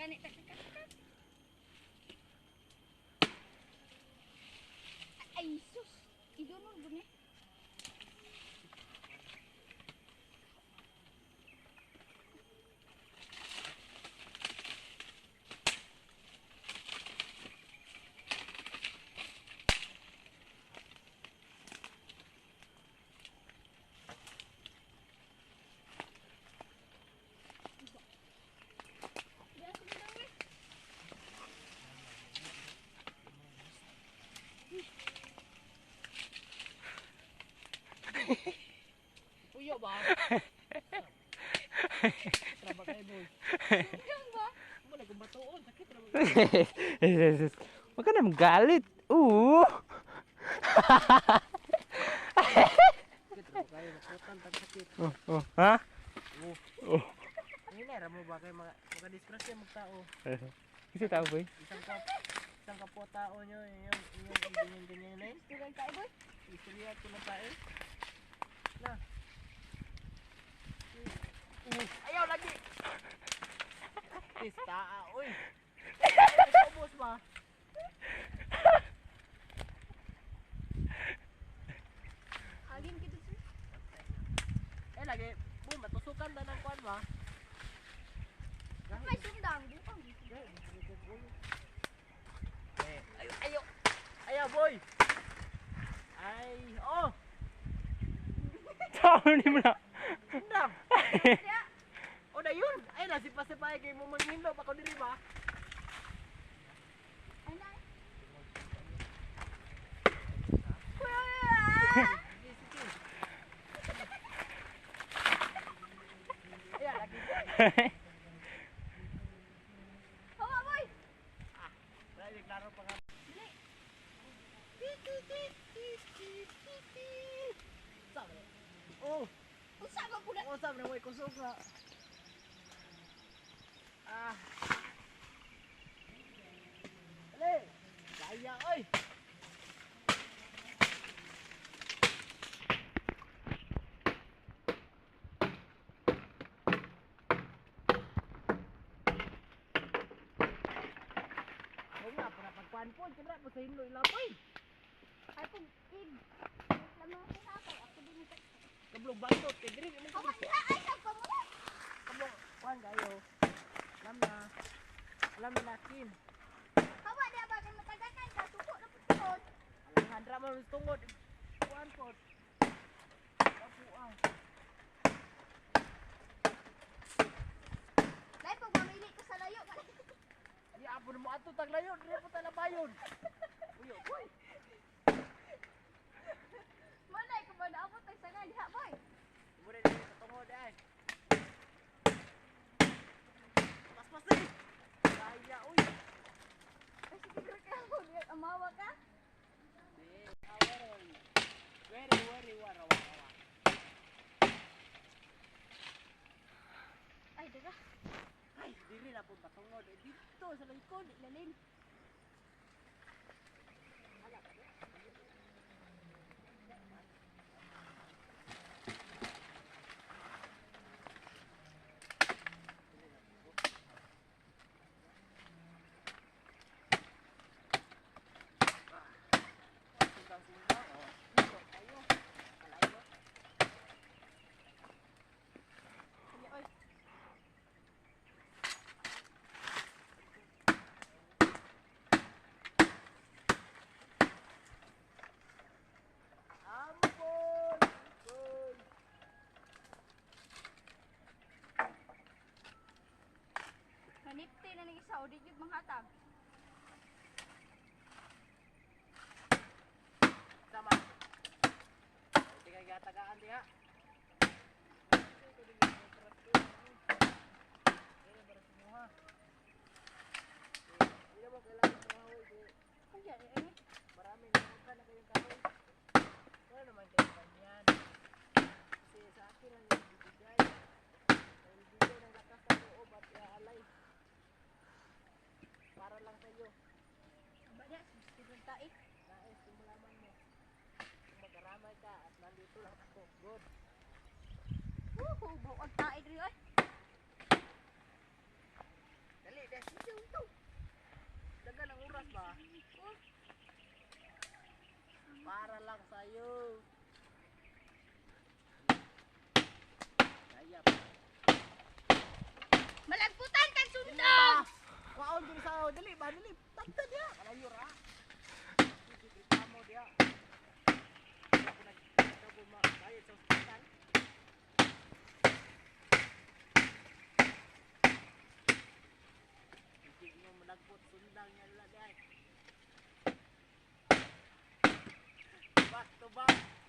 Gani ta ka. Ay sus. Idunol gud ni. Puyo ba? Traba kayo, boy. Sundang ba? Mo na gumatuon, sakit ra ba? Huwag ka na magalit. Oo. Sakit ra ba kayo, makutan tag sakit. Oh, ha? Oh. Oh. Hinera mo ba kayo mga mga disgrasya mag tao. Kasi tao, boy. Isang kapwa tao nyo, yung yung ganyan ganyan na yun. Tuloy tayo, boy. Istorya ko na tayo. Na. Ayaw lagi. Tista, uy. Ubos ba? Agin kita sir. Eh lagi, boy, matusukan na ng kwan ba? May sundang bukang. Eh, ayo, ayo. Ayaw, boy. Ay, oh, Tao ni mo na. sundang. Kaya O na yun. Ay, nasipasipay kay mo manghindop ako diri ba? ay na. Kuya! Sige, sige. Ayan, lagi boy. Hawa, boy. Wala, di klaro pa nga. Dali. Sabi. Oh, Unsa ba pula? oh, sabi na mo, kusog na. Ah. Dali. Kaya, oy. Ako nga, para pagkuhan po, kaya po sa hinlo ilapoy. Ay pag ig. Lamang ko sa ako, ako din ito. Kablong bandot, kay diri mo Hawa diha ay sa pamula. kablong kuhan kayo. Alam na. Alam na natin. Hawa diha ba kay matagakan ka suko na pud tungod. Alejandra man gusto tungod. Kuhan po. Kapuang. Dai pag mamili ka sa layo. Di apo na mo ato taglayon, diri po talabayon. Uyo, boy. Malay ko ba naabot tag sanga diha, boy. Muna diri sa tungod ay. Paspas eh. Kaya uy. Ay sige gra ka mo diha amawa ka. Di, awere. Were were wara wara. Ay dira. Ay, diri na po patungod. Eh, dito sa likod. Lalim. Sundang sundang. Oh. Dito kayo. Kalayo. Sige, oy. Ampon! Ampon! Kanipti na ning isa o di gyud manghatag. Sama. Hindi ka gatagaan diha. Hindi mo kailangan ng kahoy. Ay ay. Marami na ka na kayong kahoy. Wala naman kayo ganyan. Kasi sa akin lang yung bibigay. Ang bibigay ng lakas ng loob at iaalay. Para lang sa'yo. Aba diha, sige ta eh. Nais, kung malaman mo. Kung magkaramay ka at nandito lang ako. Good. Woohoo, buog tae diri oy. Dali, Des. Para lang sa'yo. Kaya pa. Malagputan kag sundog. Kwaon diri sa dali ba dali. Tagta diya. Kalayo ra. Sige, reklamo diya. Ako nag bayad sa ospital. Hindi mo malagpot sundang niya lala diay. Back to back.